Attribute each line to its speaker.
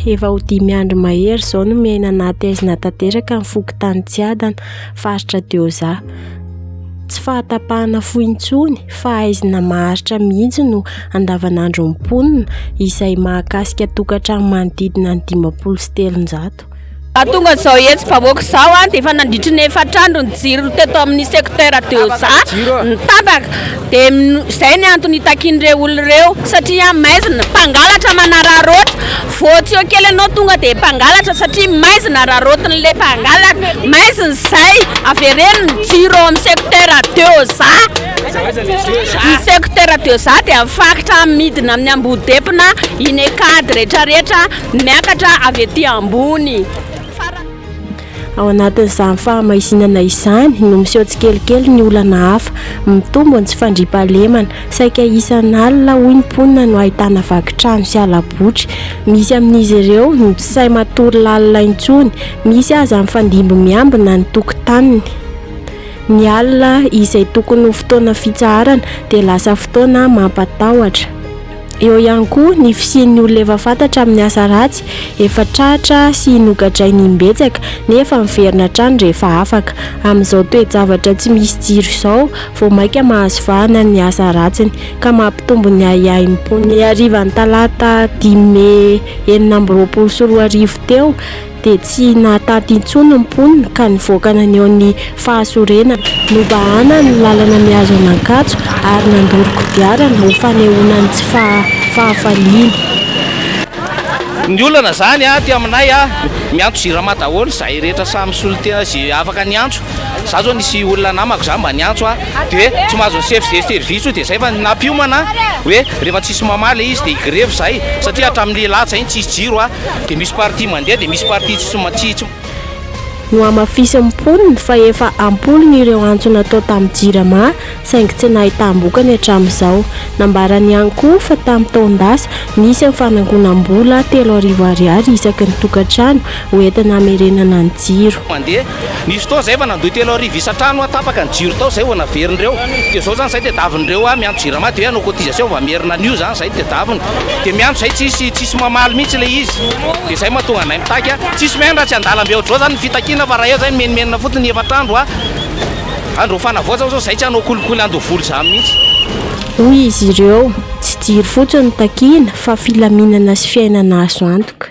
Speaker 1: Efa ho dimy andro mahery izao no miaina anaty haizina tanteraka ny fokontany Tsiadana, faritra Deoza. Tsy fahatapahana fo intsony fa haizina maharitra mihitsy no andavanandron'ny mponina izay mahakasika tokantrano manodidina ny 350.
Speaker 2: Tonga izao hetsi-bahoaka izao dia efa nandritry ny efatra andro ny jiro teto amin'ny secteur Deoza nitapaka dia izay ny antony hitakian'ireo olona ireo satria maizina, mpangalatra manararaotra, vao tsy eo kely ianao tonga dia mpangalatra satria maizina araraotin'ilay mpangalatra, maizina izay, avereno ny jiro ao amin'ny secteur Deoza, ny secteur Deoza dia faritra midina amin'ny Ambodepona, iny Ecad rehetrarehetra. Miakatra avy ety ambony.
Speaker 1: Ao anatin'izany fahamaizinana izany no miseho tsikelikely ny olana hafa. Mitombo ny tsy fandriampahalemana. Saika isan'alina hoy ny mponina no ahitana vaky trano sy hala-botry. Misy amin'izy ireo no tsy sahy matory lalina intsony. Misy aza mifandimby miambina ny tokotaniny. Ny alina izay tokony ho fotoana fitsaharana dia lasa fotoana mampatahotra. Eo ihany koa ny fisian'ny olona efa fantatra amin'ny asa ratsy, efa tratra sy nogadrainy imbetsaka nefa miverina hatrany rehefa afaka. Amin'izao toe-javatra tsy misy jiro izao, vao mainka mahazo vahana ny asa ratsiny, ka mampitombo ny ahiahin'ny mponina. Ny harivan'ny talata dimy mey 2026 teo, dia tsy nahatanty intsony ny mponina ka nivoaka naneho ny fahasorenana. Nobahana ny lalana mihazo an'Ankatso ary nandoro kodiarana ho fanehoana ny tsy fahafaliana.
Speaker 3: Ny olana zany aty aminay a, miantso jirama daholo zahay rehetra samy solontena ze afaka niantso, za zao nisy olona namako za mba niantso a, de tsy mahazo ny chef de service io de zay fa nampiomana hoe rehefa tsisy mamaly le izy de higrevy zahay satria hatramin'ny lehilahy zay tsisy jiro a. Dia misy partie mandeha dia misy partie tsy tsy tsy.
Speaker 1: Nohamafisin'ny mponina fa efa am-polony ireo antso natao tamin'ny Jirama saingy tsy nahitam-bokany hatramin'izao. Nambarany ihany koa fa tamin'ny taon-dasa, nisy ny fanangonam-bola 3000 ariary isaky ny tokantrano ho entina hamerenana ny jiro.
Speaker 3: Mandeha. Nisy fotoana zay efa nandoa 3000 isan-trano aho tapaka ny jiro tao zay vao naverindreo de zao zany zay tedavindreo aho miantso jirama de hoe hanao cotisation vao hamerina an'io zany zay tedaviny de miantso zay tsisy tsisy mamaly mihitsy le izy de zay mahatonga anay mitaky a tsisy mihaino raha tsy an-dalambe ohatr'izao zany ny fitakiana fa raha eo zay mimenomenona fotsiny efatra andro a andro fanavaozana zao zay tsy hanao kolikoly handoa vola izany mihitsy.
Speaker 1: Hoy izy ireo, tsy jiro fotsiny no takiana fa filaminana sy fiainana azo antoka.